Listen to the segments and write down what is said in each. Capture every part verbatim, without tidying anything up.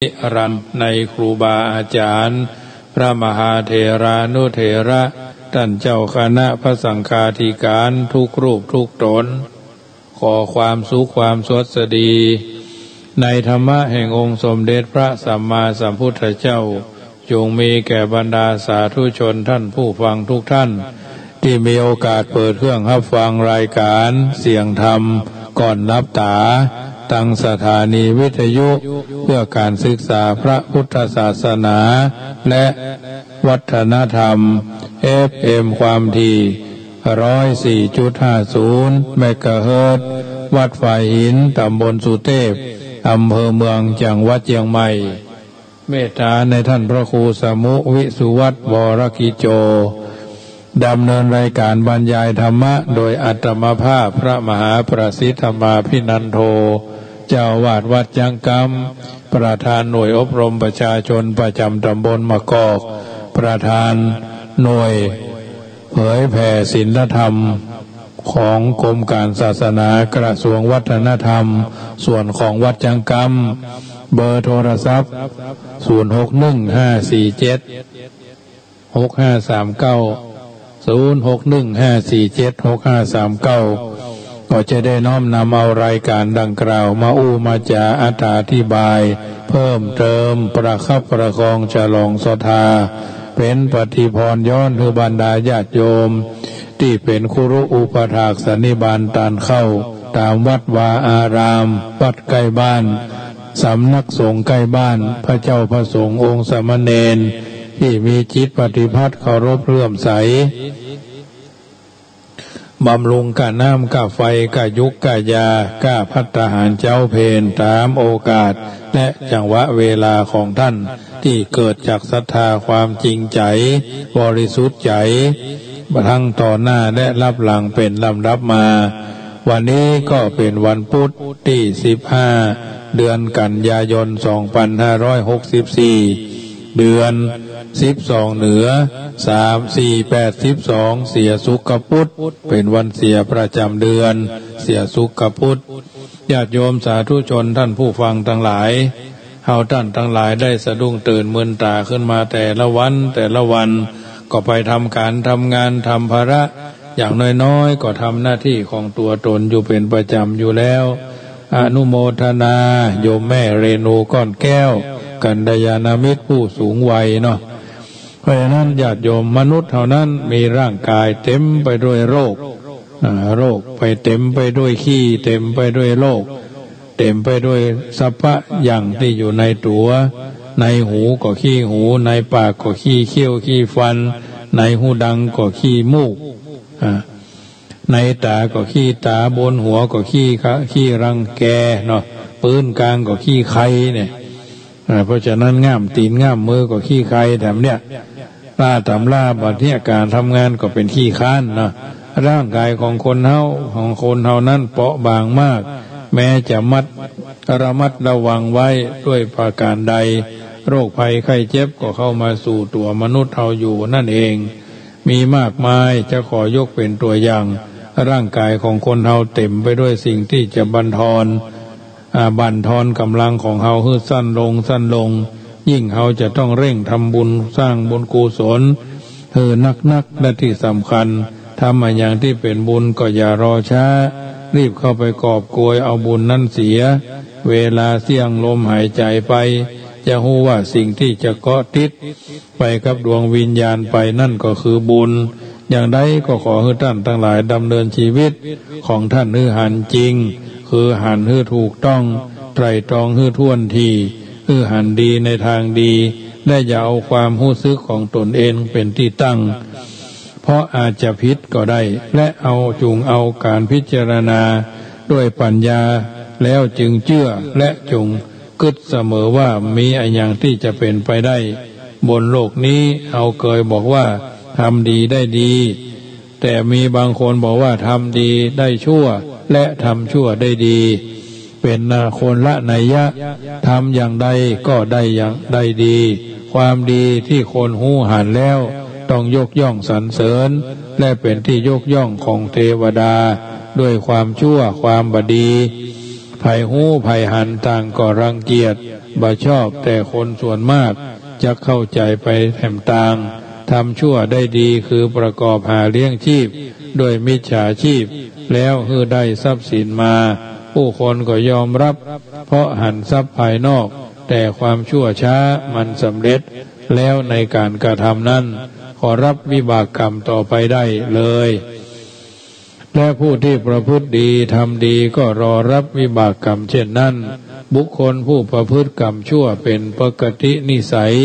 นิรันดร์ในครูบาอาจารย์ พระมหาเถรานุเถระ ต้านเจ้าคณะพระสังฆาธิการทุกรูปทุกต๋น ขอความสุขความสวัสดี ในธรรมะแห่งองค์สมเด็จพระสัมมาสัมพุทธเจ้า จงมีแก่บรรดาสาธุชนท่านผู้ฟังทุกท่าน ตี้มีโอกาสเปิดเครื่องฮับฟังรายการเสียงธรรมก่อนหลับต๋า ตางสถานีวิทยุเพื่อการศึกษาพระพุทธศาสนาและวัฒนธรรม เอฟเอ็ม ความถี่ ร้อยสี่จุดห้าศูนย์ เมกะเฮิรตซ์ วัดฝายหิน ต๋ำบลสุเตพ อำเภอเมือง จังหวัดเจียงใหม่ เมตต๋าในต้านพระครูสมุห์ วิสุวัฒน์ วรกิจโจ ดำเนินรายการบรรยายธรรมะโดยอาตมาภาพพระมหาประสิทธมาภินันโท เจ้าอาวาสวัดจั๊งกำ ประธานหน่วยอบรมประชาชนประจ๋ำต๋ำบลมะกอก ประธานหน่วยเผยแผ่ศีลธรรมของกรมการศาสนากระทรวงวัฒนธรรม ส่วนของวัดจั๊งกำ เบอร์โทรศัพท์ ศูนย์หกหนึ่งห้าสี่เจ็ดหกห้าสามเก้า ศูนย์หกหนึ่งห้าสี่เจ็ดหกห้าสามเก้า ก็จะได้น้อมนำเอารายการดังกล่าวมาอู้มาจ๋าอธิบายเพิ่มเติม ประคับประคองฉลองศรัทธา เป๋นปฏิภรณ์ย้อนหื้อบรรดาญาติโยม ตี้เป๋นครุอุปถากสันนิบาตตานเข้า ต๋ามวัดวาอาราม วัดใก้บ้าน สำนักสงฆ์ใก้บ้าน พระเจ้าพระสงฆ์องค์สามเณร ตี้มีจิตปฏิภาณเคารพเลื่อมใส บำรุงก้าน้ำก้าไฟ ก้ายุกก้ายา ก้าภัตตาหารเจ๊าเพล ต๋ามโอกาสและจังหวะเวลาของต้าน ตี้เกิดจากศรัทธาความจริงใจ๋ บริสุทธิ์ใจ๋ ทั้งต่อหน้าและลับหลังเป๋นลำดับมา วันนี้ก็เป๋นวันพุธตี้สิบห้า เดือนกันยายน สองปันห้าร้อยหกสิบสี่ เดือนสิบสองเหนือ สาม สี่ แปด สิบสอง เสียศุกพุธ เป๋นวันเสียประจ๋ำเดือน เสียศุกพุธ ญาติโยมสาธุชนต้านผู้ฟังตังหลาย เฮาต้านตังหลายได้สะดุ้งตื่นมืนต๋าขึ้นมาแต่ละวันแต่ละวัน ก็ไปทำก๋านทำงานทำภาระ อย่างน้อยๆ ก็ทำหน้าตี้ของตั๋วต๋นอยู่เป๋นประจ๋ำอยู่แล้ว อนุโมทนาโยมแม่เรนูก้อนแก้ว กัลยาณมิตรผู้สูงวัยเนาะ เพราะฉะนั้นญาติโยมมนุษย์เฮานั้นมีร่างกายเต๋มไปด้วยโรค อ่า โรคไปเต๋มไปด้วยขี้ เต๋มไปด้วยโรค เต๋มไปด้วยสัพพะอย่างตี้อยู่ในตั๋ว ในหูก็ขี้หู ในปากก็ขี้เขี้ยวขี้ฟัน ในฮูดังก็ขี้มูก อ่า ในต๋าก็ขี้ต๋า บนหัวก็ขี้คะ ขี้รังแกเนาะ ปื๊นกลางก็ขี้ใคเนี่ย อ่า เพราะฉะนั้นง่ามตี๋นง่ามมือก็ขี้ใค แถมเนี่ย ต๋ามตำราบัดเนี้ยก๋านทำงานก็เป๋นขี้คร้านเนาะ ร่างกายของคนเฮา ของคนเฮานั้นเปราะบางมาก แม้จะมัด ระมัดระวังไว้ด้วยประก๋านใด โรคภัยไข้เจ็บก็เข้ามาสู่ตั๋วมนุษย์เฮาอยู่นั่นเอง มีมากมาย จะขอยกเป๋นตั๋วอย่าง ร่างกายของคนเฮาเต๋มไปด้วยสิ่งตี้จะบั่นทอน อ่า บั่นทอนก๋ำลังของเฮาหื้อสั้นลง สั้นลง ยิ่งเฮาจะต้องเร่งทำบุญ สร้างบุญกุศล หื้อนักๆ และตี้สำคัญ ทำอะหยังตี้เป๋นบุญก็อย่ารอช้า รีบเข้าไปกอบโกยเอาบุญนั้นเสีย เวลาเสี้ยงลมหายใจ๋ไป จะฮู้ว่าสิ่งตี้จะเกาะติด ไปกับดวงวิญญาณไปนั่นก็คือบุญ อย่างใดก็ขอหื้อต้านตังหลายดำเนินชีวิตของต้านหื้อหันจริง คือหันหื้อถูกต้อง ไตร่ตรองหื้อถ้วนถี่ หื้อหันดีในตางดี และอย่าเอาความฮู้สึกของตนเองเป๋นตี้ตั้ง เพราะอาจจะผิดก็ได้ และเอา จุ่งเอาก๋านพิจารณาด้วยปัญญา แล้วจึงเจื้อ และจุ่ง กึ๊ดเสมอว่ามีอะหยังตี้จะเป๋นไปได้ บนโลกนี้เฮาเกยบอกว่าทำดีได้ดี แต่มีบางคนบอกว่าทำดีได้ชั่ว และทำชั่วได้ดี เป๋นคนละนัยยะ ทำอย่างใดก็ได้อย่างได้ดี ความดีตี้คนฮู้หันแล้วต้องยกย่องสรรเสริญ และเป๋นตี้ยกย่องของเตวดา ด้วยความชั่วความบ่ดี ใผฮู้ใผหันต่างก็รังเกียจ บ่ชอบ แต่คนส่วนมากจักเข้าใจ๋ไปแถมต่าง ทำชั่วได้ดี คือประกอบหาเลี้ยงชีพด้วยมิจฉาชีพ แล้วหื้อได้ทรัพย์สินมา ผู้คนก็ยอมรับ เพราะหันทรัพย์ภายนอก แต่ความชั่วช้ามันสำเร็จแล้วในการกระทำนั้น ก็รับวิบากกรรมต่อไปได้เลย และผู้ที่ประพฤติดีทำดีก็รอรับวิบากกรรมเช่นนั้น บุคคลผู้ประพฤติกรรมชั่วเป็นปกตินิสัย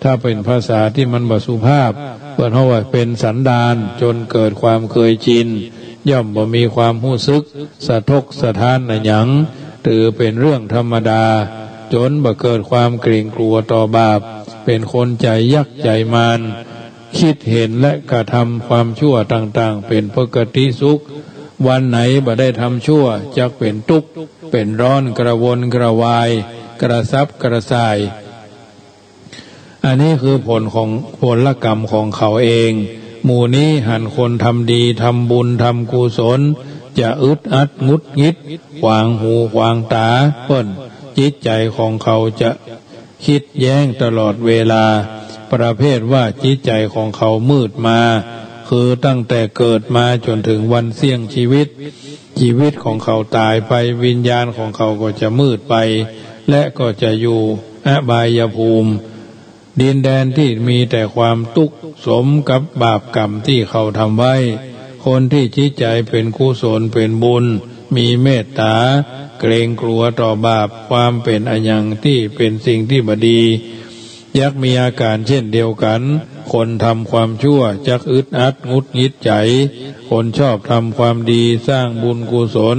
ถ้าเป็นภาษาตี้มันบ่สุภาพ เปิ้นฮ้องว่าเป็นสันดาน จนเกิดความเคยชิน ย่อมบ่มีความฮู้สึกสะทกสะท้านอะหยัง ถือเป็นเรื่องธรรมดา จนบ่เกิดความเกรงกลัวต่อบาป เป็นคนใจ๋ยักษ์ใจ๋มาร คิดเห็นและกระทำความชั่วต่างๆ เป็นปกติสุข วันไหนบ่ได้ทำชั่ว จักเป็นตุ๊กข์ เป็นร้อน กระวนกระวาย กระสับกระส่าย อันนี้คือผลของ ผลกรรมของเขาเอง หมู่นี้หันคนทำดี ทำบุญ ทำกุศล จะอึดอัดหงุดหงิด ขวางหูขวางต๋าเปิ้น จิตใจ๋ของเขาจะ คิดแย้งตลอดเวลา ประเภทว่าจิตใจ๋ของเขามืดมา คือตั้งแต่เกิดมาจ๋นถึงวันเสี้ยงชีวิต ชีวิตของเขาต๋ายไป วิญญาณของเขาก็จะมืดไป และก็จะอยู่อบายภูมิ ดินแดนตี้มีแต่ความตุ๊กข์ สมกับบาปกรรมตี้เขาทำไว้ คนตี้จิตใจ๋เป๋นกุศลเป๋นบุญ มีเมตต๋า เกรงกลัวต่อบาป ความเป๋นอะหยังตี้เป๋นสิ่งตี้บ่ดี ยักมีอาก๋านเจ้นเดียวกั๋น คนทำความชั่วจักอึดอัดหงุดหงิดใจ๋ คนชอบทำความดีสร้างบุญกุศล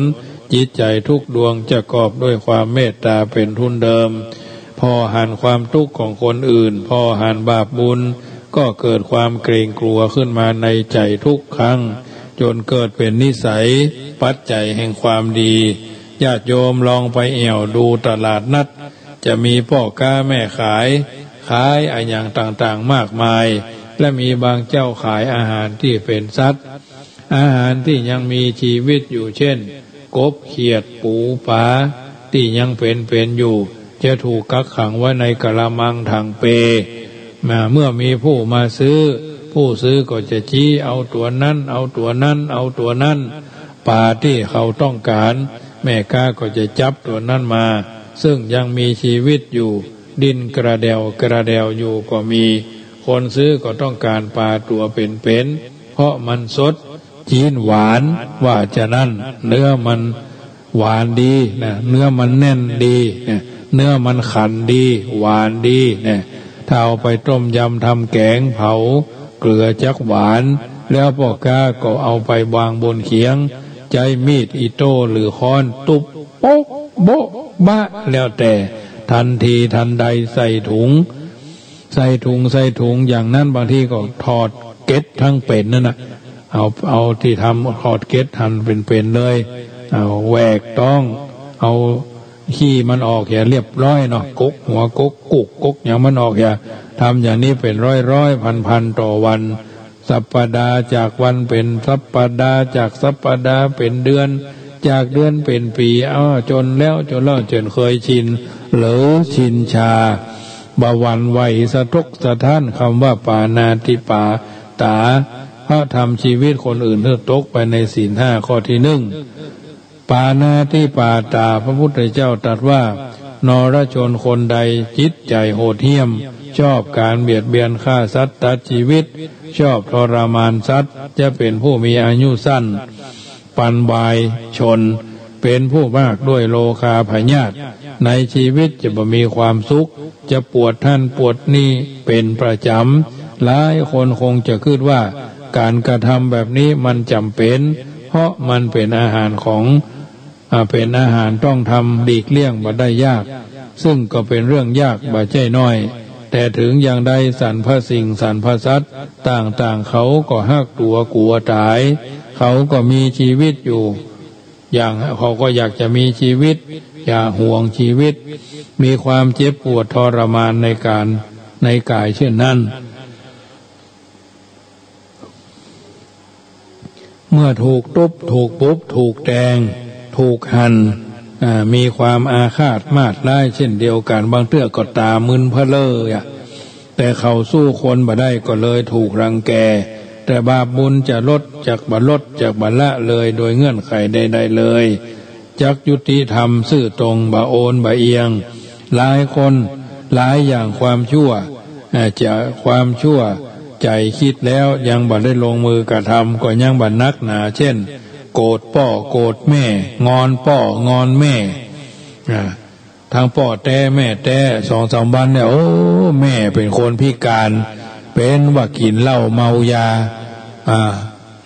จิตใจ๋ทุกดวงจะกอบด้วยความเมตต๋าเป๋นทุนเดิม ผ่อหันความตุ๊กข์ของคนอื่น ผ่อหันบาปบุญ ก็เกิดความเกรงกลัวขึ้นมาในใจ๋ทุกครั้ง จ๋นเกิดเป๋นนิสัย ปัจจัยแห่งความดี ญาติโยมลองไปแอ่วดูตลาดนัด จะมีป้อก๊าแม่ขาย ขายอะหยังต่างๆ มากมาย และมีบางเจ้าขายอาหารตี้เป๋นสัตว์ อาหารตี้ยังมีชีวิตอยู่ เจ้น กบ เขียด ปู ป๋า ตี้ยังเป๋นๆ อยู่ จะถูกกักขังไว้ในกะละมัง ถังเป มา เมื่อมีผู้มาซื้อ ผู้ซื้อก็จะจี๊เอาตั๋วนั้น เอาตั๋วนั้น เอาตั๋วนั้น ป๋าตี้เขาต้องก๋าน แม่ก๊าก็จะจับตั๋วนั้นมา ซึ่งยังมีชีวิตอยู่ ดิ้นกระแด่วกระแด่วอยู่ก็มี คนซื้อก็ต้องก๋านป๋าตั๋วเป๋นๆ เพราะมันสด จี๊นหวาน ว่าจะนั้น เนื้อมันหวานดีนะ เนื้อมันแน่นดีนะ เนื้อมันขันดี หวานดีนะ ถ้าเอาไปต้มยำทำแก๋งเผา เกลือจักหวาน แล้วป้อก๊าก็เอาไปวางบนเขียง ใจ๊มีดอิโต้หรือค้อนตุ๊บ โป๊ะ โบ๊ะ บะ แล้วแต่ ทันทีทันใดใส่ถุง ใส่ถุง ใส่ถุง อย่างนั้นบางทีก็ถอดเกล็ดทั้งเป๋นนั่นน่ะ เอา เอาตี้ทำถอดเกล็ดหันเป๋นๆ เลย เอาแหวกต๊อง เอาขี้มันออกเหียเรียบร้อยเนาะ กกหัว กกกุก กกหยังมันออกเหีย ทำอย่างนี้เป๋นร้อยๆ พันๆ ต่อวัน สัปดาห์จากวันเป๋นสัปดาห์ จากสัปดาห์เป๋นเดือน จากเดือนเป๋นปี๋ อ้อ จ๋นแล้ว จ๋นแล้ว จ๋นเกยชิน หรือชินชา บ่หวั่นไหวสะทกสะท้าน กำว่าปาณาติปาตา เพราะทำชีวิตคนอื่นหื้อตกไปในศีลห้าข้อตี้นึ่ง ปาณาติปาตา พระพุทธเจ้าตรัสว่า นรชนคนใดจิตใจ๋โหดเหี้ยม ชอบก๋านเบียดเบียนฆ่าสัตว์ตัดชีวิต ชอบทรมานสัตว์ จะเป๋นผู้มีอายุสั้น ปานวายชน เป๋นผู้มากด้วยโรคาพยาธิ ในชีวิตจะบ่มีความสุข จะปวดหั้นปวดนี่เป๋นประจ๋ำ หลายคนคงจะกึ๊ดว่าก๋านกระทำแบบนี้มันจ๋ำเป๋น เพราะมันเป๋นอาหารของ อ่า เป๋นอาหารต้องทำ หลีกเลี่ยงบ่ได้ยาก ซึ่งก็เป๋นเรื่องยากบ่ใจ้น้อย แต่ถึงอย่างใดสรรพสิ่งสรรพสัตว์ต่างๆ เขาก็ฮักตั๋วกั๋วต๋าย เขาก็มีชีวิตอยู่ อย่าง เขาก็อยากจะมีชีวิต อย่าห่วงชีวิต มีความเจ็บปวดทรมานในก๋าน ในก๋ายเช่นนั้น เมื่อถูกตุ๊บ ถูกปุ๊บ ถูกแตง ถูกหั่น อ่า มีความอาฆาตมาดร้ายเช่นเดียวกั๋น บางเตื้อก็ต๋ามึนเพ้อเร่ออะ แต่เขาสู้คนบ่ได้ก็เลยถูกรังแก แต่บาปบุญจะลดจักบ่ลดจักบ่ละเลยโดยเงื่อนไขใดๆ เลย จักยุติธรรมซื่อตรงบ่โอนบ่เอียง หลายคนหลายอย่างความชั่ว อ่า จะความชั่วใจ๋คิดแล้วยังบ่ได้ลงมือกระทำก็ยังบ่นักหนา เช่น โกรธป้อโกรธแม่ งอนป้องอนแม่ อ่า ทั้งป้อแต๊แม่แต๊ สองสามวันเนี่ย โอ้ แม่เป๋นคนพิก๋าน เป๋นว่ากิ๋นเหล้าเมายา อ่า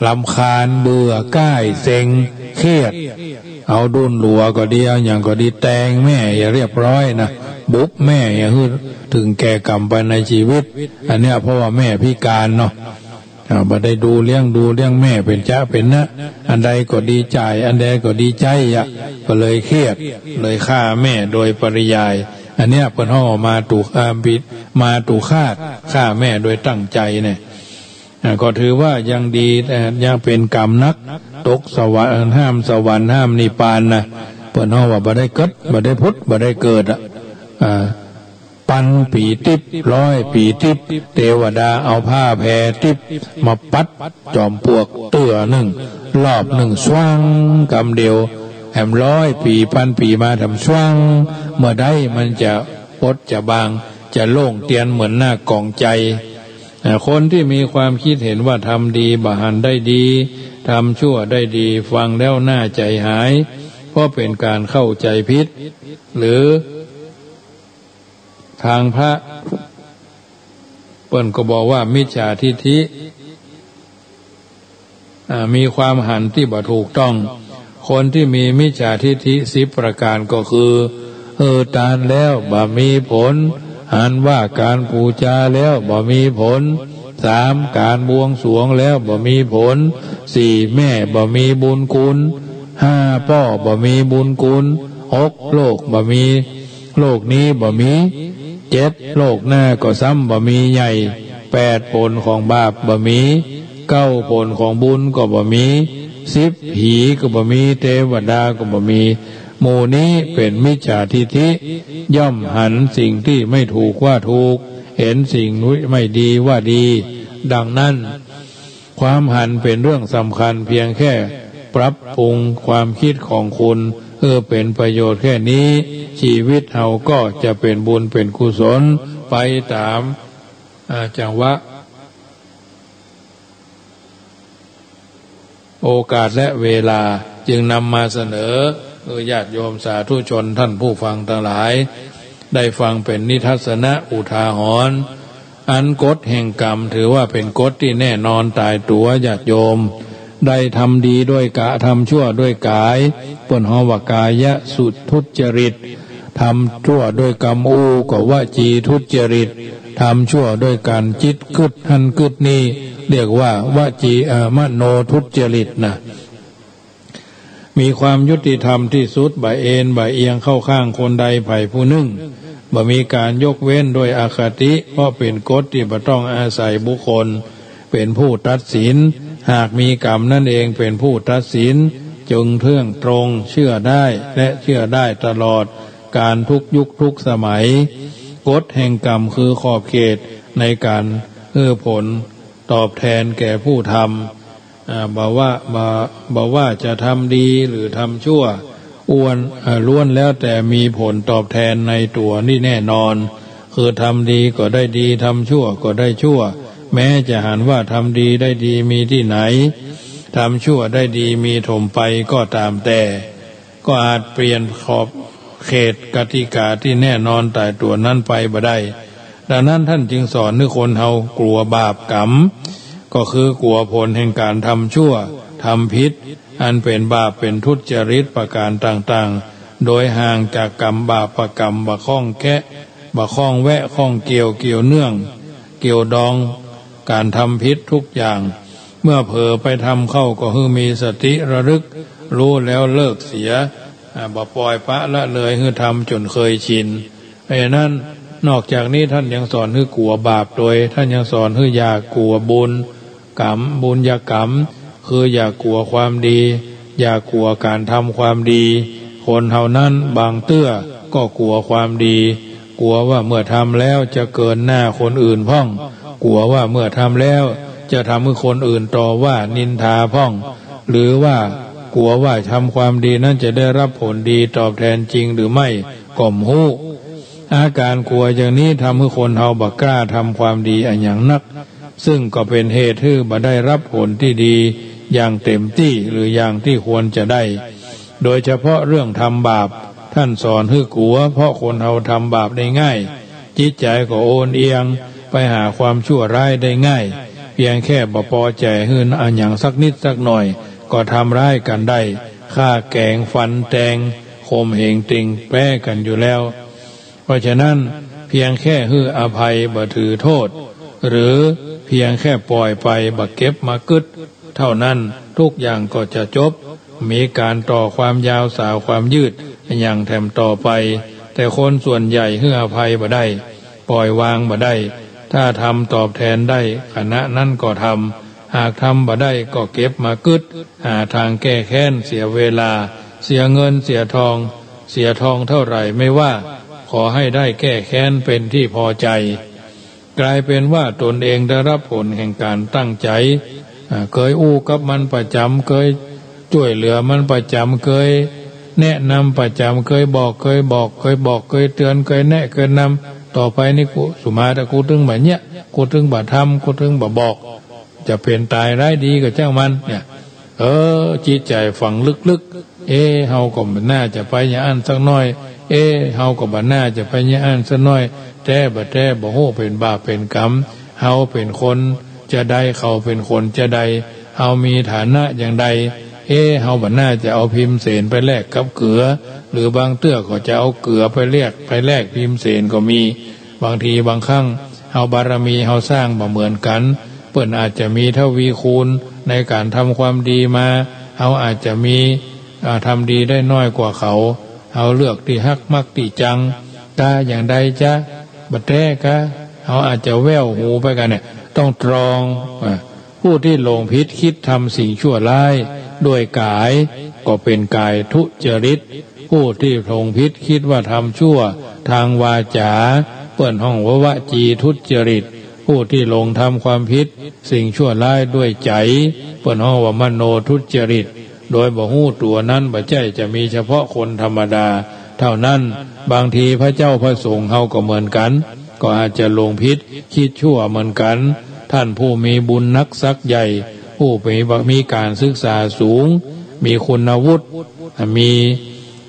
รำคาญ เบื่อ ก้าย เซ็ง เครียด เอาดุ้นหลัวก็ดี เอาหยังก็ดี แตงแม่อย่าเรียบร้อยนะ บุบแม่อย่าหื้อเถิงแก่กรรมไปในชีวิต อันเนี้ยเพราะว่าแม่พิก๋านเนาะ อ่า บ่ได้ดูเลี้ยง ดูเลี้ยงแม่เป๋นจ๊ะเป๋นนะ อันใดก็ดีจ่าย อันใดก็ดีใจ๊อะ ก็เลยเครียด เลยฆ่าแม่โดยปริยาย อันเนี้ยเปิ้นฮ้องว่ามาตุ อ่า บิด มาตุฆาต ฆ่าแม่โดยตั้งใจ๋เนี่ย อ่า ก็ถือว่ายังดี เอ่อ ยังเป๋นกรรมหนัก ตกสวรรค์ ห้ามสวรรค์ ห้ามนิพพานนะ เปิ้นฮ้องว่าบ่ได้เกิด บ่ได้ผุด บ่ได้เกิดอะ อ่า ปันปี๋ติ๊บ ร้อยปี๋ติ๊บ เตวดาเอาผ้าแผ่ติ๊บมาปัดจ๋อมปลวกเตื้อนึ่ง รอบนึ่ง สว่าง กำเดียว แหมร้อยปี๋ ปันปี๋มาแถมสว่าง เมื่อใดมันจะปดจะบาง จะโล่งเตียนเหมือนหน้ากล่องใจ๋ อ่า คนตี้มีความกึ๊ดเห็นว่าทำดีบ่หันได้ดี ทำชั่วได้ดี ฟังแล้วหน้าใจ๋หาย เพราะเป๋นก๋านเข้าใจ๋ผิด หรือ ทางพระเปิ้นก็บอกว่ามิจฉาทิฏฐิ อ่า มีความหันตี้บ่ถูกต้อง คนตี้มีมิจฉาทิฏฐิสิบประก๋านก็คือ หื้อตานแล้วบ่มีผล หันว่าก๋านปู๋จาแล้วบ่มีผล สาม ก๋านบวงสรวงแล้วบ่มีผล สี่ แม่บ่มีบุญคุณ ห้า ป้อบ่มีบุญคุณ หก โลกบ่มี โลกนี้บ่มี เจ็ด โลกหน้าก็ซ้ำบ่มีใหญ่ แปด ผลของบาปบ่มี เก้า ผลของบุญก็บ่มี สิบ ผีก็บ่มี เตวดาก็บ่มี หมู่นี้เป๋นมิจฉาทิฏฐิ ย่อมหันสิ่งตี้ไม่ถูกว่าถูก เห็นสิ่งไม่ดีว่าดี ดังนั้น ความหันเป๋นเรื่องสำคัญ เพียงแค่ปรับปรุงความกึ๊ดของคุณ เออ เป๋นประโยชน์แค่นี้ ชีวิตเฮาก็จะเป๋นบุญเป๋นกุศลไปต๋าม อ่า จังหวะ โอกาสและเวลา จึงนำมาเสนอ เออ ญาติโยมสาธุชนท่านผู้ฟังตังหลาย ได้ฟังเป๋นนิทัศนะอุทาหรณ์ อันกฎแห่งกรรมถือว่าเป๋นกฎตี้แน่นอนต๋ายตั๋ว ญาติโยม ได้ทำดีด้วยก๋าย ทำชั่วด้วยก๋าย เปิ้นฮ้องว่ากายสุทุจริต ทำชั่วด้วยกำอู้ก็วจีทุจริต ทำชั่วด้วยก๋านจิตกึ๊ดหั้นกึ๊ดนี่ เรียกว่าวจี เอ่อ มโนทุจริตนะ มีความยุติธรรมตี้สุด บ่เอนบ่เอียงเข้าข้างคนใดใผผู้นึ่ง บ่มีก๋านยกเว้นด้วยอคติ เพราะเป๋นกฎตี้บ่ต้องอาศัยบุคคลเป๋นผู้ตัดสิน หากมีกรรมนั้นเองเป๋นผู้ตัดสิน จึงเที่ยงตรง เชื่อได้และเชื่อได้ตลอดก๋าลทุกยุคทุกสมัย กฎแห่งกรรมคือขอบเขตในก๋านหื้อผลตอบแทนแก่ผู้ทำ อ่า บ่ว่า บ่ บ่ว่าจะทำดีหรือทำชั่ว อ้วน อ่า ล้วนแล้วแต่มีผลตอบแทนในตั๋วนี่แน่นอน คือทำดีก็ได้ดี ทำชั่วก็ได้ชั่ว แม้จะหันว่าทำดีได้ดีมีตี้ไหน ทำชั่วได้ดีมีถมไปก็ต๋ามแต่ ก็อาจเปลี่ยนขอบเขตกติกาตี้แน่นอนต๋ายตั๋วนั้นไปบ่ได้ ดังนั้นท่านจึงสอนหื้อคนเฮากลัวบาปกรรม ก็คือกั๋วผลแห่งก๋านทำชั่ว ทำผิด อันเป๋นบาปเป๋นทุจริตประก๋านต่างๆ โดยห่างจากกรรมบาปกรรม บ่ข้องแคะ บ่ข้องแวะ ข้องเกี่ยว เกี่ยวเนื่อง เกี่ยวดองก๋านทำผิดทุกอย่าง เมื่อเผลอไปทำเข้าก็หื้อมีสติระลึก ฮู้แล้วเลิกเสีย อ่า บ่ปล่อยปละละเลย หื้อทำจ๋นเคยชิน เพราะฉะนั้น นอกจากนี้ท่านยังสอนหื้อกั๋วบาปโดย ท่านยังสอนหื้ออย่ากั๋วบุญกรรม บุญญากรรม คืออย่ากั๋วความดี อย่ากั๋วก๋านทำความดี ค คนเฮานั้นบางเตื้อก็กั๋วความดี กั๋วว่าเมื่อทำแล้วจะเกินหน้าคนอื่นพ่อง กั๋วว่าเมื่อทำแล้วจะทำหื้อคนอื่นต่อว่านินทาพ่อง หรือว่ากั๋วว่าทำความดีนั้นจะได้รับผลดีตอบแทนจริงหรือไม่ก็บ่ฮู้ อาก๋านกั๋วอย่างนี้ทำหื้อคนเฮาบ่กล้าทำความดีอะหยังนัก ซึ่งก็เป๋นเหตุหื้อบ่ได้รับผลตี้ดีอย่างเต๋มตี้หรืออย่างตี้ควรจะได้ โดยเฉพาะเรื่องทำบาป ท่านสอนหื้อกั๋ว เพราะคนเฮาทำบาปได้ง่าย จิตใจ๋ก็โอนเอียงไปหาความชั่วร้ายได้ง่าย เพียงแค่บ่ปอใจ๋หื้ออะหยังสักนิดสักหน่อย ก็ทำร้ายกั๋นได้ ฆ่าแก๋งฟันแตง ข่มเหงเต็งแป๊กั๋นอยู่แล้ว เพราะฉะนั้นเพียงแค่หื้ออภัยบ่ถือโต้ษ หรือเพียงแค่ป่อยไปบ่เก็บมากึ๊ด เต้านั้นทุกอย่างก็จะจบ บ่มีก๋านต่อความยาวสาวความยืดอะหยังแถมต่อไป แต่คนส่วนใหญ่หื้ออภัยบ่ได้ ป่อยวางบ่ได้ ถ้าทำตอบแทนได้ขณะนั้นก็ทำ หากทำบ่ได้ก็เก็บมากึ๊ด หาตางแก้แค้น เสียเวลา เสียเงินเสียทอง เสียทองเต้าไหร่ไม่ว่า ขอหื้อได้แก้แค้นเป๋นตี้พอใจ๋ ก๋ายเป๋นว่าต๋นเองได้รับผลแห่งก๋านตั้งใจ๋ อ่า เกยอู้กับมันประจ๋ำ เกยจ้วยเหลือมันประจ๋ำ เกยแนะนำประจ๋ำ เกยบอก เกยบอก เกยบอก เกยเตื๋อน เกยแนะ เกยนำ ต่อไปนี้กูสุมาเต๊อะ กูตึงบ่เยียะ กูตึงบ่ทำ กูตึงบ่บอก จะเป๋นต๋ายร้ายดีก็จ้างมัน เนี่ย เออ จิตใจ๋ฝังลึกๆ เอ๊ะ เฮาก็บ่น่าจะไปอย่างอั้นสักหน้อย เอ๊ะ เฮาก็บ่น่าจะไปอย่างอั้นสักหน้อย แต๊บ่แต๊บ่ฮู้เป๋นบาปเป๋นก๋รรม เฮาเป๋นคนจาใด เขาเป๋นคนจาใด เฮามีฐานะอย่างใด เอ๊ะ เฮาบ่น่าจะเอาพิมเสนไปแลกกับเกลือ หรือบางเตื้อก็จะเอาเกลือไปแลก ไปแลกพิมเสนก็มี บางทีบางครั้ง เฮาบารมีเฮาสร้างบ่เหมือนกั๋น เปิ้นอาจจะมีทวีคูณในก๋านทำความดีมา เฮาอาจจะมี อ่า ทำดีได้น้อยกว่าเขา เฮาเลือกตี้ฮักมักตี้จัง กาอย่างใดจ๊ะ บ่แต๊กา เฮาอาจจะแว่วหูไปกั๋นเนี่ย ต้องตรอง อ่า ผู้ตี้หลงผิดคิดทำสิ่งชั่วร้ายด้วยก๋าย ก็เป๋นก๋ายทุจริต ผู้ตี้หลงผิดคิดว่าทำชั่วตางวาจ๋า เปิ้นฮ้องว่าวจีทุจริต ผู้ตี้หลงทำความผิดสิ่งชั่วร้ายด้วยใจ๋ เปิ้นฮ้องว่ามโนทุจริต โดยบ่ฮู้ตั๋วนั้นบ่ใจ้จะมีเฉพาะคนธรรมดาเต้านั้น บางทีพระเจ้าพระสงฆ์เฮาก็เหมือนกั๋น ก็อาจจะหลงผิดคิดชั่วเหมือนกั๋น ท่านผู้มีบุญนักสักใหญ่ ผู้มี มีก๋านศึกษาสูง มีคุณวุฒิ มี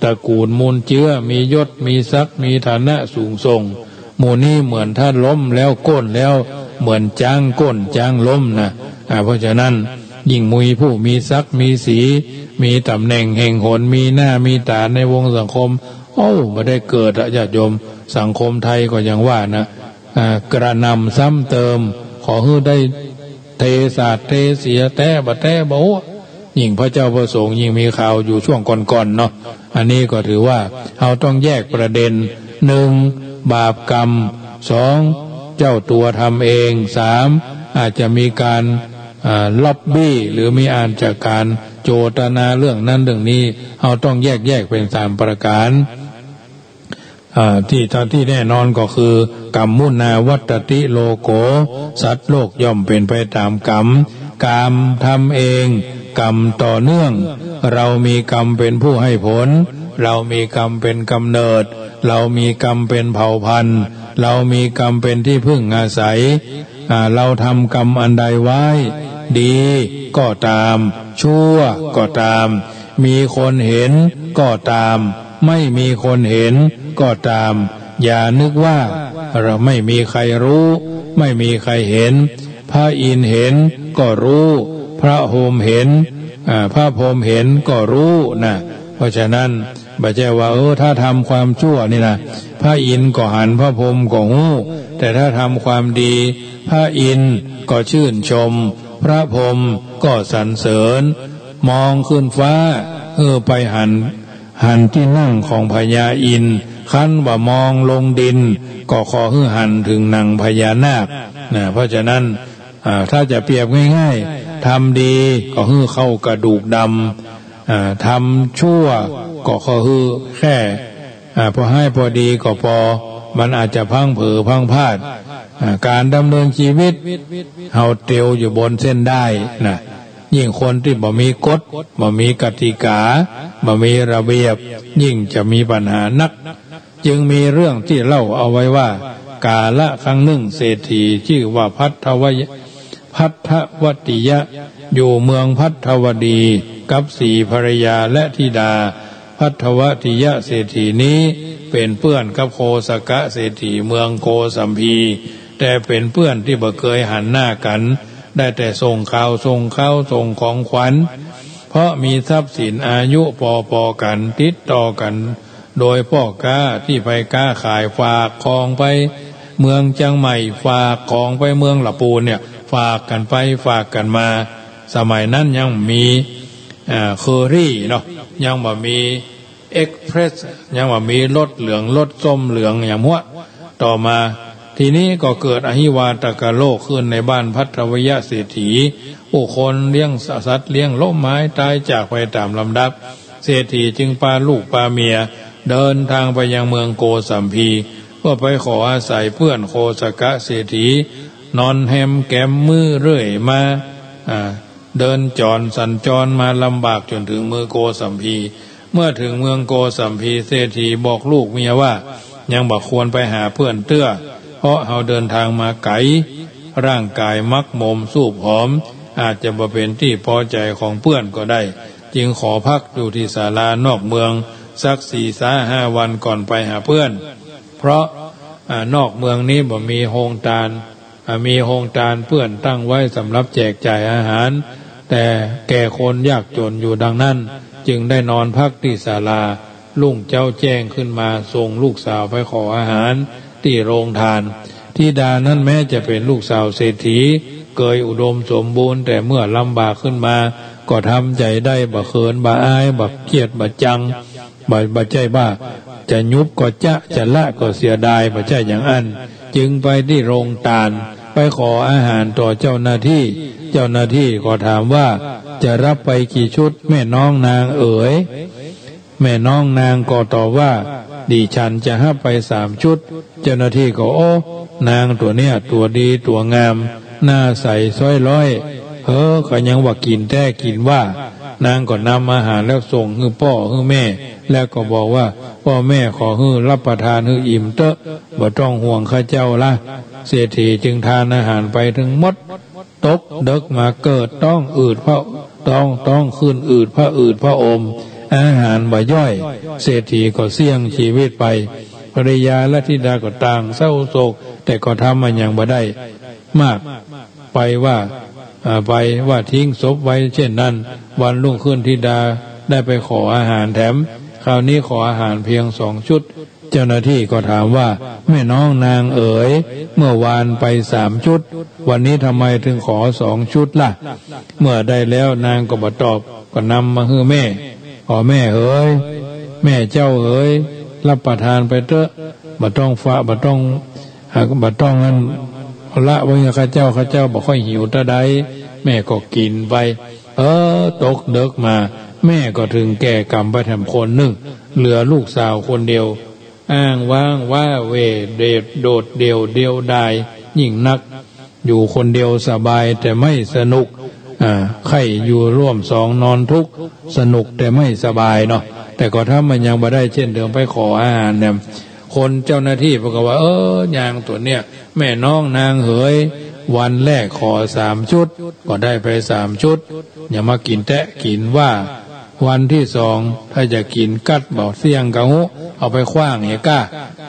ตระกูลมูลเจื๊อ มียศ มีศักดิ์ มีฐานะสูงส่ง หมู่นี้เหมือนถ้าล้มแล้วโค่นแล้ว เหมือนจ๊างโค่นจ๊างล้มนะ อ่า เพราะฉะนั้นยิ่งมีผู้มีศักดิ์ มีศรี มีต๋ำแหน่งแห่งหน มีหน้ามีต๋าในวงสังคม โอ้ บ่ได้เกิดอะญาติโยม สังคมไทยก็ยังว่านะ อ่า กระหน่ำซ้ำเติม ขอหื้อได้เทสาดเทเสีย แต๊บ่แต๊บ่ฮู้ ยิ่งพระเจ้าพระสงฆ์ยิ่งมีข่าวอยู่ช่วงก่อนๆ เนาะ อันนี้ก็ถือว่าเฮาต้องแยกประเด็น หนึ่ง บาปกรรม สอง เจ้าตั๋วทำเอง สาม อาจจะมีก๋าน อ่า ล็อบบี้ หรือมีอาจจะก๋านโจตนาเรื่องนั้นเรื่องนี้ เฮาต้องแยกแยะเป๋นสามประก๋าน อ่า ตี้ ตี้แน่นอนก็คือ กัมมุนาวัตติโลโก สัตว์โลกย่อมเป๋นไปต๋ามกรรม กรรมทำเอง กรรมต่อเนื่อง เรามีกรรมเป๋นผู้ให้ผล เรามีกรรมเป๋นก๋ำเนิด เรามีกรรมเป๋นเผ่าพันธุ์ เรามีกรรมเป๋นตี้พึ่งอาศัย อ่า เราทำกรรมอันใดไว้ ดีก็ต๋าม ชั่วก็ต๋าม มีคนเห็นก็ต๋าม ไม่มีคนเห็นก็ต๋าม อย่านึกว่าเราไม่มีใครฮู้ ไม่มีใครเห็น พระอินทร์เห็นก็ฮู้ พระพรหมเห็น อ่า พระพรหมเห็นก็ฮู้นะ เพราะฉะนั้นบ่ใจ้ว่า เออ ถ้าทำความชั่วนี่นะ พระอินทร์ก็หัน พระพรหมก็ฮู้ แต่ถ้าทำความดี พระอินทร์ก็ชื่นชม พระพรหมก็สรรเสริญ มองขึ้นฟ้า เออ ไปหัน หันตี้นั่งของพญาอินทร์ คันว่ามองลงดิน ก็ขอหื้อหันเถิงหนังพญานาคนะ เพราะฉะนั้น อ่า ถ้าจะเปรียบง่ายๆ ทำดีก็หื้อเข้ากระดูกดำ อ่า ทำชั่ว ก็ขอหื้อแค่ อ่า พอฮ้ายพอดีก็ปอ มันอาจจะพลั้งเผลอพลั้งพลาด อ่า ก๋านดำเนินจีวิต เฮาเตียวอยู่บนเส้นด้ายนะ ยิ่งคนตี้บ่มีกฎ บ่มีกติกา บ่มีระเบียบ ยิ่งจะมีปัญหานัก จึงมีเรื่องตี้เล่าเอาไว้ว่า กาละครั้งนึ่งเศรษฐีจื้อว่าภัททวะ ภัททวติยะ อยู่เมืองภัททวดี กับสีภรรยาและธิดา ภัททวติยะเศรษฐีนี้เป๋นเปื้อนกับโคสกะเศรษฐีเมืองโกสัมพี แต่เป๋นเปื้อนตี้บ่เกยหันหน้ากั๋น ได้แต่ส่งข่าวส่งคาวส่งของขวัญ เพราะมีทรัพย์สินอายุปอๆ กั๋น ติดต่อกั๋น โดยป้อก๊าตี้ไปก๊าขาย ฝากของไปเมืองเจียงใหม่ ฝากของไปเมืองละปูนเนี่ย ฝากกั๋นไปฝากกั๋นมา สมัยนั้นยังบ่มี อ่า เคอรี่เนาะ ยังบ่มีเอ็กซ์เพรส ยังบ่มีรถเหลืองรถส้มเหลืองอย่างหั้ว ต่อมา ทีนี้ก็เกิดอหิวาตกโรคขึ้นในบ้านภัททวติยะเศรษฐี ผู้คนเลี้ยงสัตว์เลี้ยงล้มหายตายจากไปต๋ามลำดับ เศรษฐีจึงปาลูกปาเมียเดินทางไปยังเมืองโกสัมพี เพื่อไปขออาศัยเปื้อนโคสกะเศรษฐี นอนแฮมแกมมื้อเรื่อยมา อ่า เดินจรสัญจรมาลำบากจ๋นเถิงเมืองโกสัมพี เมื่อเถิงเมืองโกสัมพี เศรษฐีบอกลูกเมียว่า ยังบ่ควรไปหาเปื้อนเตื้อ เพราะเฮาเดินทางมาไก๋ ร่างก๋ายมักหมมซูบหอม อาจจะบ่เป๋นตี้ปอใจ๋ของเปื้อนก็ได้ จึงขอพักอยู่ตี้ศาลานอกเมืองสักสี่สาห้าวันก่อนไปหาเปื้อน เพราะ อ่า นอกเมืองนี้บ่มีโฮงตาน อ่า มีโฮงตานเปื้อนตั้งไว้สำหรับแจกจ่ายอาหาร แต่แก่คนยากจ๋นอยู่ดังนั้น จึงได้นอนพักตี้ศาลา รุ่งเจ๊าแจ้งขึ้นมาส่งลูกสาวไปขออาหารตี้โฮงตาน ธิดานั้นแม้จะเป๋นลูกสาวเศรษฐี เกยอุดมสมบูรณ์ แต่เมื่อลำบากขึ้นมา ก็ทำใจ๋ได้ บ่เขินบ่อาย บ่เกียจบ่จัง บ่ บ่ใจ้ว่าจะหยุบก็จ๊ะ จะละก็เสียดาย บ่ใจ้อย่างอั้น จึงไปตี้โฮงตาน ไปขออาหารต่อเจ้าหน้าตี้ เจ้าหน้าตี้ก็ถามว่า จะฮับไปกี่ชุดแม่น้องนางเอ๋ย แม่น้องนางก็ตอบว่า ดิฉันจะฮับไปสามชุด เจ้าหน้าตี้ก็ โอ้ นางตั๋วเนี้ยตั๋วดีตั๋วงาม หน้าใสซ้อยฮ้อย เฮ้อ ก็ยังว่ากิ๋นแต๊กิ๋นว่า นางก็นำอาหารแล้วส่งหื้อป้อหื้อแม่ แล้วก็บอกว่า ป้อแม่ขอหื้อฮับประทานหื้ออิ่มเต๊อะ บ่ต้องห่วงข้าเจ้าละ เศรษฐีจึงทานอาหารไปตึงหมด ตกเดิ็กมาเกิดต๊องอืดผะ ต๊อง ต๊องขึ้นอืดผะอืดผะอม อาหารบ่ย่อย เศรษฐีก็เสี้ยงจีวิตไป ภรรยาและธิดาก็ต่างเศร้าโศก แต่ก็ทำอะหยังบ่ได้มาก ไปว่า อ่า ไปว่าทิ้งศพไว้เช่นนั้น วันรุ่งขึ้นธิดาได้ไปขออาหารแถม คราวนี้ขออาหารเพียงสองชุด เจ้าหน้าตี้ก็ถามว่า แม่น้องนางเอ๋ย เมื่อวานไปสามชุด วันนี้ทำไมถึงขอสองชุดล่ะ เมื่อได้แล้วนางก็บ่ตอบ ก็นำมาหื้อแม่ ขอแม่เหย แม่เจ้าเหย ฮับประทานไปเต๊อะ บ่ต้องฝะ บ่ต้อง อ่า บ่ต้องอั้น ละไว้หื้อข้าเจ้า ข้าเจ้าบ่ค่อยหิวเต้าใด แม่ก็กิ๋นไป เออ ตกเดิ็กมา แม่ก็ถึงแก่กรรมไปแถมคนนึ่ง เหลือลูกสาวคนเดียว อ้างว้างว้าเหว่ เดด โดดเดี่ยวเดียวดายยิ่งนัก อยู่คนเดียวสบายแต่ไม่สนุก อ่า ใค่อยู่ร่วมสองนอนทุกข์ สนุกแต่ไม่สบายเนาะ แต่ก็ทำอะหยังบ่ได้ เจ้นเถิงไปขออาหารแหม คนเจ้าหน้าตี้เปิ้นก็ว่า เออ นางตั๋วเนี้ย แม่น้องนางเหย วันแรกขอสามชุด ก็ได้ไปสามชุด อย่ามากิ๋นแต๊กิ๋นว่า วันตี้สอง ถ้าจะกิ๋นกัดบ่เสี้ยงกะฮู้ เอาไปขว้างเหียก้า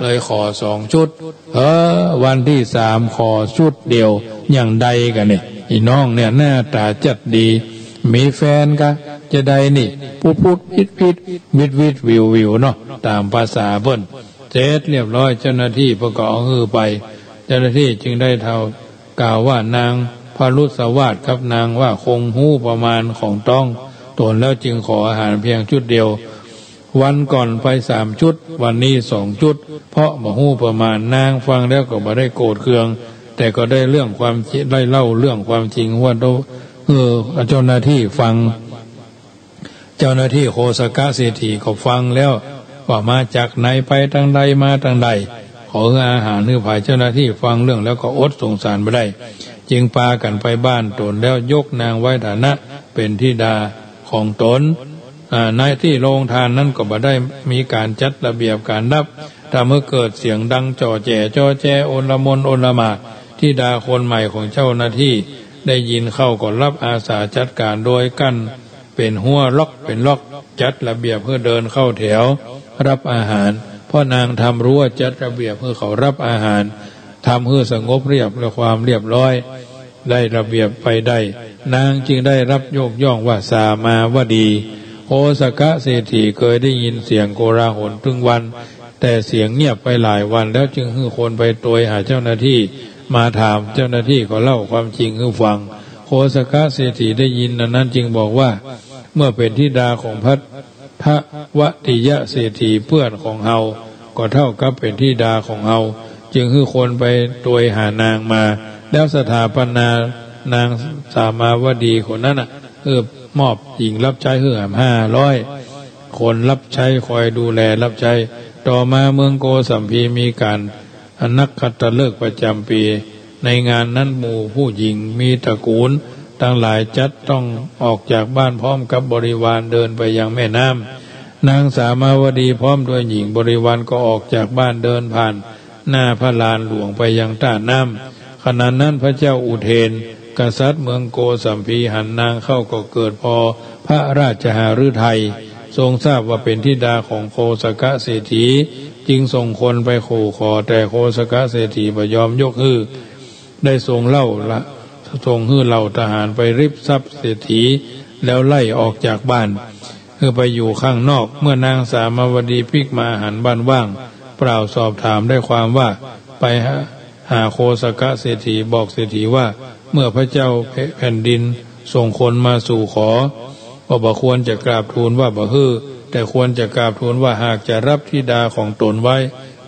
เลยขอสองชุด เออ วันตี้สามขอชุดเดียว ยังได้กะนี่ อี่น้องเนี่ยหน้าต๋าจัดดี มีแฟนกะจะใดนี่ พุดๆ ผิดๆ วิดๆ วิวๆ เนาะ ต๋ามภาษาเปิ้น เสร็จเรียบร้อย เจ้าหน้าตี้เปิ้นก็เอาหื้อไป เจ้าหน้าตี้จึงได้เท่า กล่าวว่านางพรุสวาทกับนางว่าคงฮู้ประมาณของต๊องต๋นแล้วจึงขออาหารเพียงชุดเดียว วันก่อนไปสามชุด วันนี้สองชุด เพราะบ่ฮู้ประมาณ นางฟังแล้วก็บ่ได้โกรธเคือง แต่ก็ได้เรื่องความจริง ได้เล่าเรื่องความจริงว่า เออ เจ้าหน้าตี้ฟัง เจ้าหน้าตี้โคสกเศรษฐีก็ฟังแล้ว ว่ามาจากไหน ไปตางใด มาตางใด ขอหื้ออาหารหื้อผาย เจ้าหน้าตี้ฟังเรื่องแล้วก็อดสงสารบ่ได้ จึงปากั๋นไปบ้านต๋นแล้วยกนางไว้ฐานะเป๋นธิดาของต๋น อ่า ในตี้โฮงตานนั้นก็บ่ได้มีก๋านจัดระเบียบก๋านฮับ ทำหื้อเกิดเสียงดังจ่อแจ๋จ่อแจ๋ โอลหม่านโอลหม่าน ธิดาคนใหม่ของเจ้าหน้าตี้ได้ยินเข้าก็ฮับอาสาจัดก๋านโดยกั้น เป๋นฮั้วล็อกเป๋นล็อก จัดระเบียบหื้อเดินเข้าแถวฮับอาหาร เพราะนางทำฮั้วจัดระเบียบหื้อเขาฮับอาหาร ทำหื้อสงบเรียบและความเรียบร้อย ได้ระเบียบไปได้ นางจึงได้ฮับยกย่องว่าสามาวดี โคสกเศรษฐีเกยได้ยินเสียงโกลาหลตึงวัน แต่เสียงเงียบไปหลายวันแล้ว จึงหื้อคนไปตวยหาเจ้าหน้าตี้มาถาม เจ้าหน้าตี้ก็เล่าความจริงหื้อฟัง โคสกเศรษฐีได้ยินอันนั้นจึงบอกว่า เมื่อเป๋นธิดาของพัททวติยเศรษฐีเปื้อนของเฮา ก็เต้ากับเป๋นธิดาของเฮา จึงหื้อคนไปตวยหานางมา แล้วสถาปนานางสามาวดีคนนั้นน่ะ หื้อมอบหญิงฮับใจ๊หื้อห้าร้อยคนฮับใจ๊ คอยดูแลฮับใจ๊ ต่อมาเมืองโกสัมพีมีก๋าน อันนักขัตฤกษ์ประจ๋ำปี๋ ในงานนั้นหมู่ผู้หญิงมีตระกู๋ลตังหลายจัดต้องออกจากบ้านพร้อมกับบริวารเดินไปยังแม่น้ำ นางสามาวดีพร้อมด้วยหญิงบริวารก็ออกจากบ้านเดินผ่านหน้าพระลานหลวงไปยังต้าน้ำ ขณะนั้นพระเจ้าอุเทน กษัตริย์เมืองโกสัมพีหันนางเข้าก็เกิดพอพระราชหฤทัย ทรงทราบว่าเป๋นธิดาของโคสกเศรษฐี จึงส่งคนไปสู่ขอ แต่โคสกเศรษฐีบ่ยอมยกหื้อ ได้ทรงเล่าละ ทรงหื้อเหล่าทหารไปริบทรัพย์เศรษฐี แล้วไล่ออกจากบ้าน หื้อไปอยู่ข้างนอก เมื่อนางสามาวดีปิ๊กมาหันบ้านว่างเปล่า สอบถามได้ความว่าไปหา หาโคสกเศรษฐี บอกเศรษฐีว่า เมื่อพระเจ้าแผ่นดินส่งคนมาสู่ขอ ก็บ่ควรจะกราบทูลว่าบ่หื้อ แต่ควรจะกราบทูลว่าหากจะฮับธิดาของต๋นไว้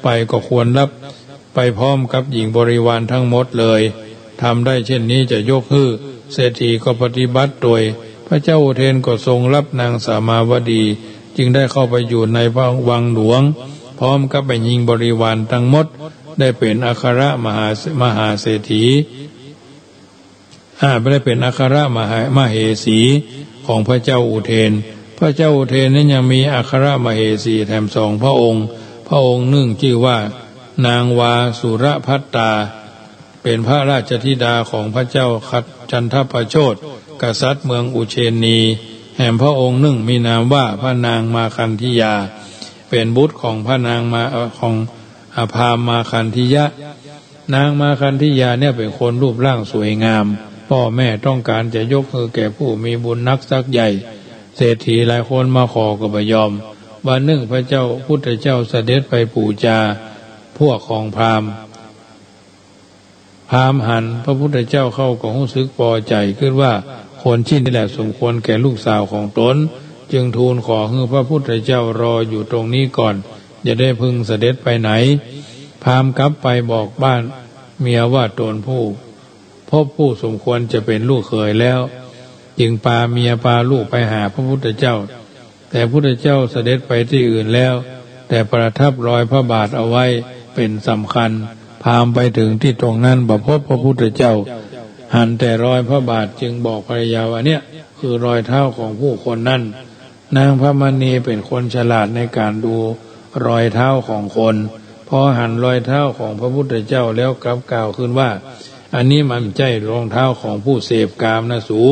ไปก็ควรฮับไปพร้อมกับหญิงบริวารทั้งหมดเลย ทำได้เช่นนี้จะยกหื้อ เศรษฐีก็ปฏิบัติตวย พระเจ้าอุเทนก็ทรงฮับนางสามาวดี จึงได้เข้าไปอยู่ในวังหลวง พร้อมกับแม่ญิงบริวารทั้งหมด ได้เป๋นอัครมหา มหาเศรษฐี อ่า ได้เป๋นอัครมหา มเหสีของพระเจ้าอุเทน พระเจ้าอุเทนนั้นยังมีอัครมเหสีแถมสองพระองค์ พระองค์หนึ่งชื่อว่านางวาสุรภัตตา เป๋นพระราชธิดาของพระเจ้าคัดจันทประโชด กษัตริย์เมืองอุเชนี แหมพระองค์หนึ่งมีนามว่าพระนางมาคันธิยา เป๋นบุตรของพระนางมา เอ่อ ของ อ่า พราหมณ์มาคันธิยะ นางมาคันธิยาเนี่ยเป๋นคนรูปร่างสวยงาม พ่อแม่ต้องการจะยกหื้อแก่ผู้มีบุญนักสักใหญ่ เศรษฐีหลายคนมาขอก็บ่ยอม วันหนึ่งพระเจ้าพุทธเจ้าเสด็จไปปู๋จาพวกของพราหมณ์ พราหมณ์หันพระพุทธเจ้าเข้าก็ฮู้สึกปอใจ๋ กึ๊ดว่าคนชิ้นนี้แหละสมควรแก่ลูกสาวของต๋น จึงทูลขอหื้อพระพุทธเจ้ารออยู่ตรงนี้ก่อน อย่าได้เพิ่งเสด็จไปไหน พราหมณ์กลับไปบอกบ้านเมียว่าต๋นผู้ พบผู้สมควรจะเป๋นลูกเขยแล้ว จึงปาเมียปาลูกไปหาพระพุทธเจ้า แต่พุทธเจ้าเสด็จไปตี้อื่นแล้ว แต่ประทับรอยพระบาทเอาไว้เป๋นสำคัญ พราหมณ์ไปเถิงตี้ตรงนั้นบ่พบพระพุทธเจ้า หันแต่รอยพระบาทจึงบอกภรรยาว่า เนี่ยคือรอยเท้าของผู้คนนั้น นางพระมณีเป๋นคนฉลาดในก๋านดูรอยเท้าของคน พอหันรอยเท้าของพระพุทธเจ้าแล้วกลับกล่าวขึ้นว่า อันนี้มันบ่ใจ้รองเท้าของผู้เสพกามนะสู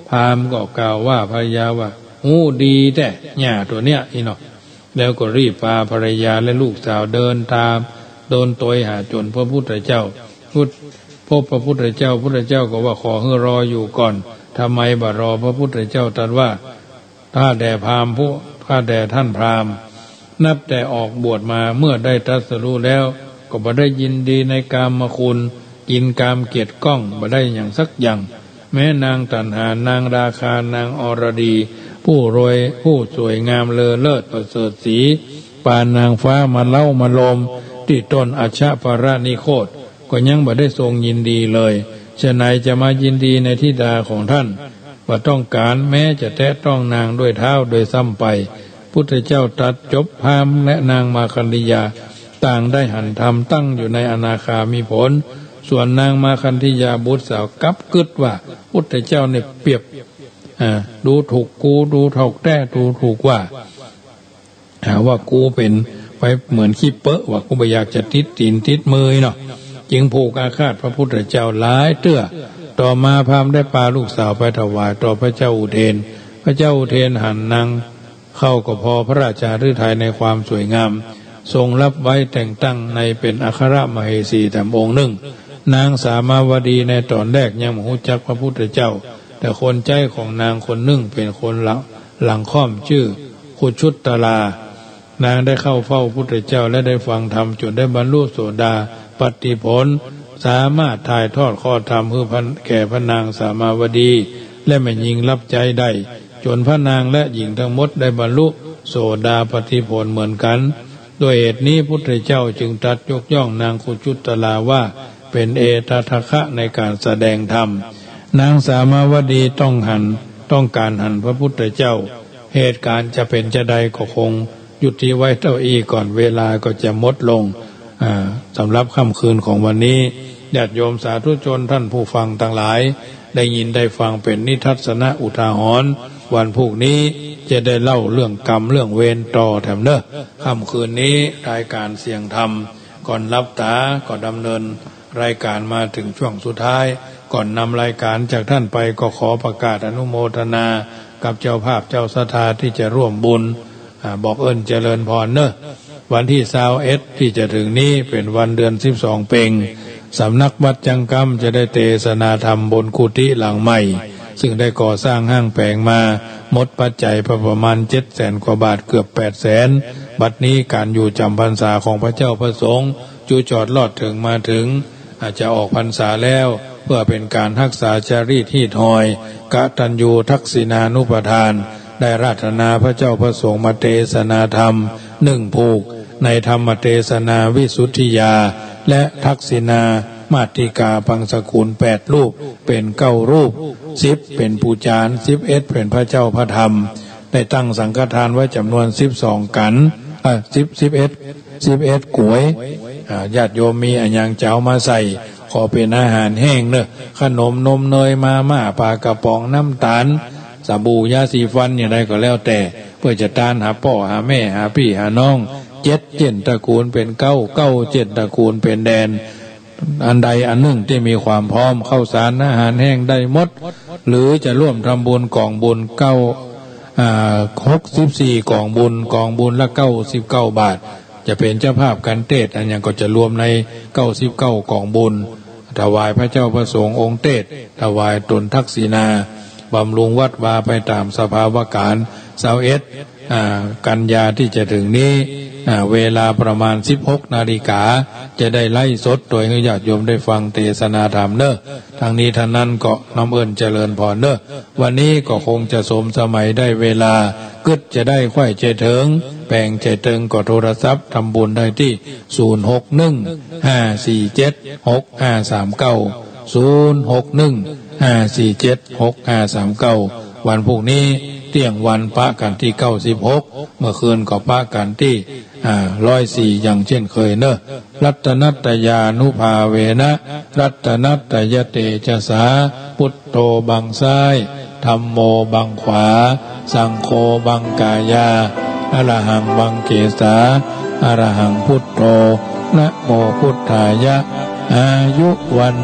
พราหมณ์ก็กล่าวว่าภรรยาว่า ฮู้ดีแต๊ หญ้าตั๋วเนี้ย อี้เนาะ แล้วก็รีบปาภรรยาและลูกสาวเดินต๋าม เดินตวยหาจ๋นพระพุทธเจ้า พุทธ- พบพระพุทธเจ้า พุทธเจ้าก็ว่า ขอหื้อรออยู่ก่อน ทำไมบ่รอ พระพุทธเจ้าตรัสว่า ข้าแต่พราหมณ์ผู้- ข้าแต่ท่านพราหมณ์ นับแต่ออกบวชมา เมื่อได้ตรัสรู้แล้ว ก็บ่ได้ยินดีในกามคุณ กินกามเกียรติก้อง บ่ได้หยังสักอย่าง แม้นางตัณหา นางราคา นางอรดี ผู้รวย ผู้สวยงามเลอเลิศประเสริฐศรี ปานนางฟ้ามาเล้ามาโลม ตี้ต้นอัชฌปรนิโคธ ก็ยังบ่ได้ทรงยินดีเลย ฉะไหนจะมายินดีในธิดาของท่าน บ่ต้องก๋านแม้จะแตะต้องนางด้วยเท้าด้วยซ้ำไป พุทธเจ้าตรัสจบ พราหมณ์และนางมาคันธยาต่างได้หันธรรม ตั้งอยู่ในอนาคามิผล ส่วนนางมาคันธยาบุตรสาวกลับกึ๊ดว่า พุทธเจ้าเนี่ยเปรียบ อ่า ดูถูกกู ดูถูกแต๊ ดูถูกว่า หาว่ากูเป๋นไปเหมือนขี้เป๊อะ ว่ากูบ่อยากจะติดตี๋นติดมือเนาะ จึงผูกอาฆาตพระพุทธเจ้าหลายเตื้อ ต่อมาพราหมณ์ได้ปาลูกสาวไปถวายต่อพระเจ้าอุเทน พระเจ้าอุเทนหันนางเข้าก็พอพระราชาฤทัยในความสวยงาม ทรงรับไว้แต่งตั้งในเป๋นอัครมเหสีแถมองค์นึ่ง นางสามาวดีในต๋อนแรกยังบ่ฮู้จักพระพุทธเจ้า แต่คนใจ๊ของนางคนนึ่งเป๋นคนหลัง หลังค่อมจื้อ คุชุตตรา นางได้เข้าเฝ้าพุทธเจ้าและได้ฟังธรรมจ๋นได้บรรลุโสดาปัตติผล สามารถถ่ายทอดข้อธรรมหื้อพระ แก่พระนางสามาวดี และแม่ญิงฮับใจ๊ได้ จ๋นพระนางและหญิงตังหมดได้บรรลุโสดาปัตติผลเหมือนกั๋น ด้วยเหตุนี้พุทธเจ้าจึงตรัสยกย่องนางคุชุตตราว่าเป๋นเอตทัคคะในก๋านแสดงธรรม นางสามาวดีต้องหัน ต้องก๋านหันพระพุทธเจ้า เหตุก๋ารณ์จะเป๋นจาใดก็คงยุติไว้เต้าอี้ก่อน เวลาก็จะหมดลง อ่า สำหรับค่ำคืนของวันนี้ ญาติโยมสาธุชนท่านผู้ฟังตังหลาย ได้ยินได้ฟังเป๋นนิทัศนะอุทาหรณ์ วันพูกนี้จะได้เล่าเรื่องกรรมเรื่องเวรต่อแถมเน่อ ค่ำคืนนี้รายก๋านเสียงธรรม ก่อนหลับต๋าก็ดำเนินรายก๋านมาเถิงช่วงสุดท้าย ก่อนนำรายก๋านจากท่านไปก็ขอประกาศอนุโมทนากับเจ้าภาพเจ้าศรัทธาตี้จะร่วมบุญ อ่า บอกเอิ้นเจริญพรเน่อ วันตี้ซาวเอ็ดตี้จะเถิงนี้เป๋นวันเดือนสิบสองเป็ง สำนักวัดจังกำจะได้เตสนาธรรมบนกุฏิหลังใหม่ ซึ่งได้ก่อสร้างห้างแป๋งมา หมดปัจจัยไปประมาณเจ็ดแสนกว่าบาท เกือบแปดแสน บัดนี้ก๋านอยู่จ๋ำพรรษาของพระเจ้าพระสงฆ์ จุจอดลอดเถิงมาเถิง อาจจะออกพรรษาแล้ว เพื่อเป๋นก๋านฮักษาจารีตฮีตฮอย กตัญญูทักษิณานุปทาน ได้อาราธนาพระเจ้าพระสงฆ์มาเตสนาธรรมนึ่งผูก ในธรรมเตสนาวิสุทธิยา และทักษิณามาติกาปังสกุลแปดรูป เป๋นเก้ารูป สิบเป๋นปู๋จาน สิบเอ็ดเป๋นพระเจ้าพระธรรม ได้ตั้งสังฆทานไว้จ๋ำนวนสิบสองกั๋น เอ่อ สิบ สิบเอ็ด สิบเอ็ดก๋วย อ่า ญาติโยมมีอะหยังจะเอามาใส่ ขอเป๋นอาหารแห้งเน่อ ขนม นมเนย มาม่า ป๋ากระป๋อง น้ำต๋าล สบู่ ยาสีฟัน อย่างใดก็แล้วแต่ เปื้อจะตานหาป้อหาแม่ หาปี้หาน้อง เจ็ดเจ็ณฑ์ตระกูลเป๋นเก๊า เก๊าเจ็ณฑ์ตระกูลเป๋นแดน อันใดอันนึ่งตี้มีความพร้อม ข้าวสารอาหารแห้งได้หมด หรือจะร่วมทำบุญก๋องบุญเก๊า อ่า หกสิบสี่ก๋องบุญ ก๋องบุญละเก้าสิบเก้าบาท จะเป๋นเจ้าภาพกั๋นเตสน์อะหยังก็จะรวมในเก้าสิบเก้ากองบุญ ถวายพระเจ้าพระสงฆ์องค์เตสน์ ถวายต๋นทักษิณา บำรุงวัดวาไปต๋ามสภาวะก๋ารณ์ ซาวเอ็ด อ่า กันยาตี้จะเถิงนี้ อ่า เวลาประมาณสิบหกนาฬิกา จะได้ไลฟ์สดโดยหื้อญาติโยมได้ฟังเตสนาธรรมเน่อ ตังนี้ตังนั้นก็น้อมเอิ้นเจริญพรเน่อ วันนี้ก็คงจะสมสมัยได้เวลา กึ๊ดจะได้ใค่เจาะเถิง แป๋งเจาะเถิงก็โทรศัพท์ทำบุญได้ตี้ ศูนย์หกหนึ่ง ห้าสี่เจ็ด หกห้าสามเก้า ศูนย์หกหนึ่ง ห้าสี่เจ็ด หกห้าสามเก้า วันพูกนี้เตี้ยงวันปะกั๋นตี้ เก้าสิบหก เมื่อคืนก็ปะกั๋นตี้ อ่า ร้อยสี่ อย่างเช่นเคยเน่อ รัตนัตตยานุภาเวนะ รัตนัตตยเตจสา พุทโธบังซ้าย ธัมโมบังขวา สังโฆบังกายา อรหังบังเกสา อรหังพุทโธ นะโมพุทธายะ อายุวัน